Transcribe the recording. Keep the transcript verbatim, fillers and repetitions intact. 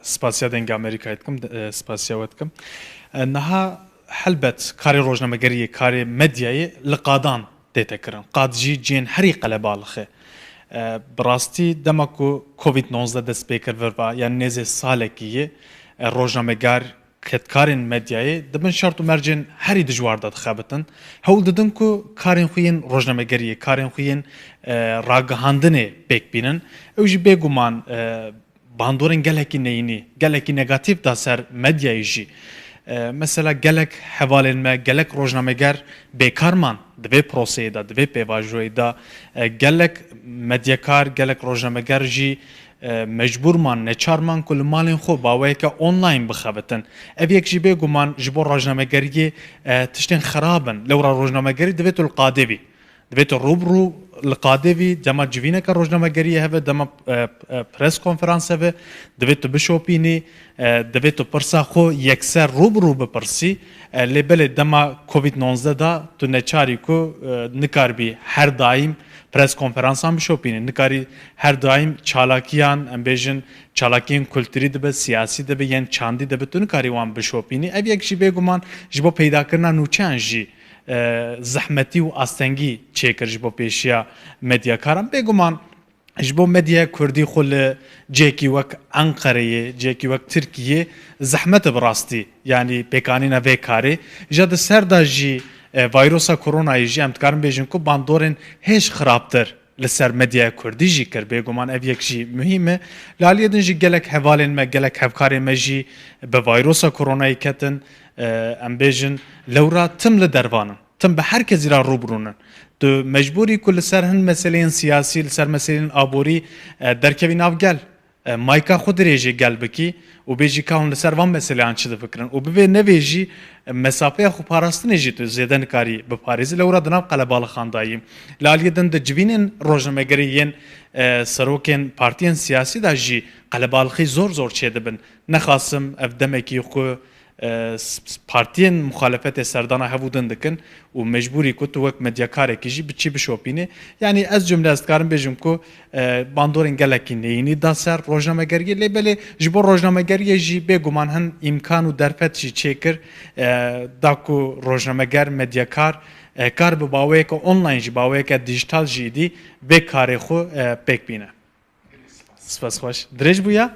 Spasiya Dengê Amerîkayê dikim, e, spasiya we dikim. E, niha helbet karê rojnamegeriyê, karê medyayê li qadan tête kirin. Qad jî cihên herî qelebalix e. E, bi rastî dema ku Covid nonzdeh dest pê kir vir va, yanî nêzê salekî yê, e, rojnameger, kedkarên medyayê di bin şert û mercên herî dijwar de dixebitin. Hewl didin ku karên xwe yên rojnamegeriyê, karên xwe yên, e, ragihandinê pêk bînin. Ew jî bêguman, e, bandorên gelekî neyînî, gelekî negatîf da ser medyayê jî. E, mesela gelek hevalên me, gelek rojnameger bêkar man di vê proseyê de, di vê pêvajoyê de. E, gelek medyakar, gelek rojnameger jî, e, mecbûr man, neçar man ku li malên xwe bi awayeke online bixebitin. Ev yek jî bêguman ji bo rojnamegeriyê, e, tiştên xerab in. Lewra rojnamegerî divê tu li qadê bî. Divê tu rû bi rû li qadê bî, dema civîneke rojnamegeriyê hebe, dema, e, e, pres konferans hebe, divê tu bişopînî, e, divê tu pirsa xwe yekser rû bi rû bipirsî. E, lê belê dema Covid nonzdeh da tu neçarî ku, e, nikaribî her daîm pres konferansan bişopînî. Nikarî her daîm çalakiyan, em bêjin, çalakiyên kulturî dibe, siyasî dibe, yên çandî dibe, tu nikarî wan bişopînî. Ev yek jî bêguman ji bo peydakirina nûçeyan jî, e, zehmetî û astengî çêkir ji bo pêşiya medyakaran. Bêguman ji bo medyaya kurdî xwe li cihekî wek Enqereyê, cihekî wek Tirkiyê zehmet e bi rastî, yanî pêkanîna vê karê. Ja di ser de jî, e, vayrosa koronayê jî em dikarin bêjin ku bandorên hêj xirabtir li ser medyaya kurdî jî kir. Bêguman ev yek jî muhîm e. Li aliyê din jî gelek hevalên me, gelek hevkarên me jî bi vayrosa koronayê ketin, e, em bêjin, lewra tim li dervan in. Tim bi her kesî re rûbirû nin. Tu mecbûrî ku li ser hin meseleyên siyasî, li ser meseleyên aborî, e, derkevî nav gel. E, mayka xwe dirêjê gel bikî û bêjî ka hûn li ser van meseleyan çi difikirin û bibê nevê jî, e, mesafeya xwe parastinê jî tu zêde nikarî biparêzî, lewra di nav qelebalixan de yî. Li aliyê din di civînên rojnamegerî yên, e, serokên partiyên siyasî de jî qelebalixî zor zor çêdibin. Nexasim ev demekî xwe, e, s-, s-, partiyên muxalefetê serdana hev û din dikin û mecbûrî ku tu wek medyakarekî jî biçî bişopînî. Yanî ez cumle ez dikarim bêjim ku, e, bandorên gelekî neyînî da ser rojnamegeriyê, lê belê ji bo rojnamegeriyê jî bêguman hin îmkan û derfet jî çêkir, e, da ku rojnameger, medyakar, e, kar bi baweyeke online jî, baweyeke dijital jî dî vê karê xwe, e, pêk bîne. Spas xweş. Dirêj bûya?